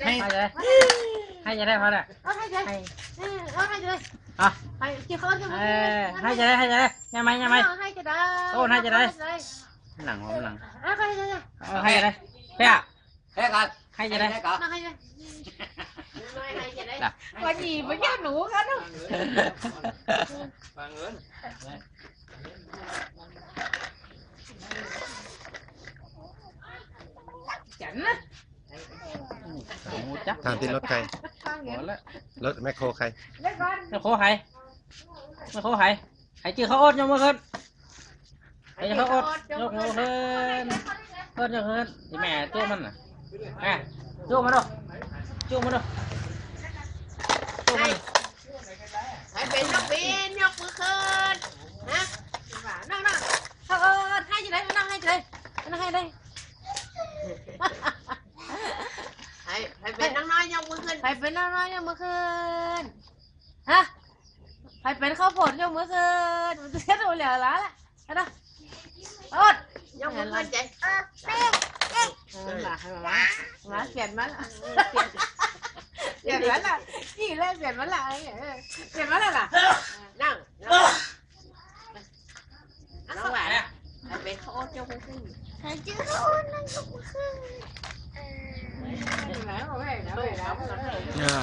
ໃຫ້ຈັ່ງໃດ ໃຫ້ຈັ່ງໃດ ພໍແລ້ວ ເອົາໃຫ້ຈັ່ງໃດ ໃຫ້ ເອີ ເອົາໃຫ້ຈັ່ງໃດ ອ່ະ ໃຫ້ກິນເຂົ້າ ເອີ ໃຫ້ຈັ່ງໃດ ໃຫ້ຈັ່ງໃດ ຍາມໃໝ ຍາມໃໝ ເອົາໃຫ້ຈັ່ງໃດ ໂອ້ ໃຫ້ຈັ່ງໃດ ໜັງ ໜັງ ເອົາໃຫ້ຈັ່ງໃດ ເອົາໃຫ້ຈັ່ງໃດ ເປັນຫຍັງ ແພ້ກັນ ໃຫ້ຈັ່ງໃດ ໃຫ້ກັນ ໃຫ້ຈັ່ງໃດ ວ່າດີບໍ່ຢາກໜູກັນເນາະ ຟັງເອີຍ ຈັນນະ ໂອ້ ຈັກ ຖາມທີ່ລົດໃຜ ພໍແລ້ວ ລົດແມັກໂຄໃຜ ແມັກໂຄໃຜ ແມັກໂຄໃຜ ໃຜຈື່ເຂົ້າອົດ ຍົກມືຂຶ້ນ ໃຜຈື່ເຂົ້າອົດ ຍົກມືຂຶ້ນ ເອີ້ນຍົກຂຶ້ນ ອີແມ່ຈຸມັນນະ ແມ່ຈຸມັນດູ ຈຸມັນດູ ຈຸມັນ ໃຜເປັນນົກບິນ ຍົກມືຂຶ້ນ ຮະ ນ້ອງໆ ເອີ ໃຫ້ຈັ່ງໃດ ນ້ອງໃຫ້ຈັ່ງໃດ ນ້ອງໃຫ້ໃດ ໃຜ ໃຜເປັນນ້ອງນ້ອຍ ຍົກມືຂຶ້ນ ໃຜເປັນນ້ອງນ້ອຍ ຍົກມືຂຶ້ນ ຮະ ໃຜເປັນເຂົ້າໂພດ ຍົກມືຂຶ້ນ ເຮັດໂອແລ້ວລະ ເຮັດນະ ໂອດ ຍົກມືຂຶ້ນເດ້ ເອີ ມາ ມາ ມາ ປ່ຽນມາລະ ປ່ຽນ ປ່ຽນມາລະ ນີ້ແຫຼະ ປ່ຽນມາລະ ເອີ ປ່ຽນມາລະລະ ນັ່ງ ນັ່ງ ນ້ອງຫວານ ໃຜເປັນເຂົ້າໂອດ ຍົກມືຂຶ້ນ ໃຜຈື່ເຂົ້າໂອດ ຍົກມືຂຶ້ນ ເອີ ອ່າ